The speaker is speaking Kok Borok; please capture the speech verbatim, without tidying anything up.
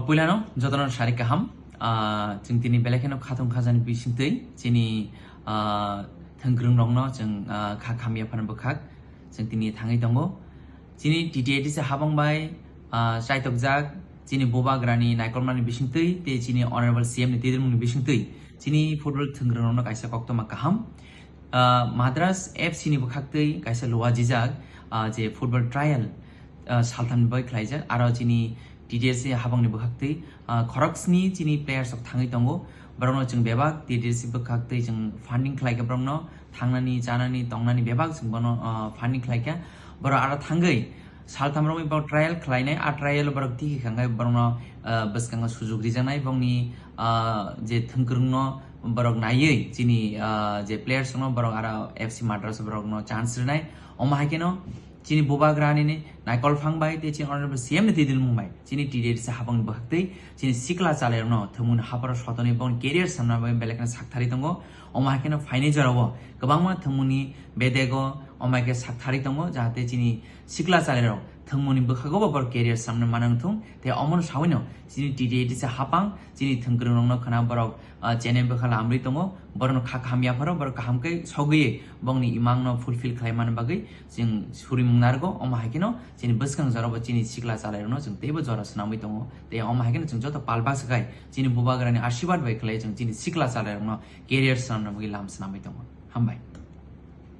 Puilano jotono sari kaham, ah, chwng tini belai kheno khatung khajani bisingtwi chini, ah, thwngkwrwngrokno chwng, ah, kha khamya phano bwkhak chwng tini thangwi tongo. Chini T T A D C habang bai, ah, chaitokjak chini bubagrani naikolmani bisingtwi tei chini Honorable C M ni twidirmungni bisingtwi chini football thwngkwrwngrokno kaisa koktwma kaham. Ah, Madras F C ni bwkhaktwi kaisa luajijak, ah, je football trial, ah, salthamni bai khlaijak, aro chini T T A D C habangni bwkhaktwi, ah, khoroksni chini players rok thangwi tongo. Borokno chwng bebak T T A D C bwkhaktwi chwng funding khlaikha borokno, thangnani, chanani, tongnani bebak chwng bono, ah, funding khlaikha. Borok aro thangwi saltham romwi borok trial khlainai, a trial borok tiki khangai borokno, ah, bwskango sujuk rijaknai, bongni, ah, je thwngkwrwngno borok naiwi chini, ah, je players rokno borok aro F C Madras borokno chance rwnai. Omo hai kheno chini bubagrani ni naikol phang bai tei chini Honorable C M ni twidirmung bai chini T T A D C habangni bwkhaktwi chini sikla chalairokno thwngmungni hapharo sotoni bongni career samna bai belai kheno sakthari tongo. Omo hai kheno phainai jorao kwbangma thwngmungni bedego omo hai khe sakthari tongo, jahate chini sikla chalairok thwngmungni bwkhago bo borok career samna manang thung. Tei omono sawino chini T T A D C habang chini thwngkwrwngrokno khna borok, ah, channel bwkha lamri tongo, borokno kha kaham yapharo borok kaham khe sogwi bongni imangno fulfill khlai mani bagwi chwng surimung narwgo. Omo hai kheno chini bwskang jorabo chini sikla chalairokno chwng teibo jora swnamwi tongo, tei omo hai kheno chwng joto pal baksa khai chini bubagrani ashirbad bai khlai chwng chini sikla chalairokno career swnamna bagwi lam swnamwi tongo. Hambai.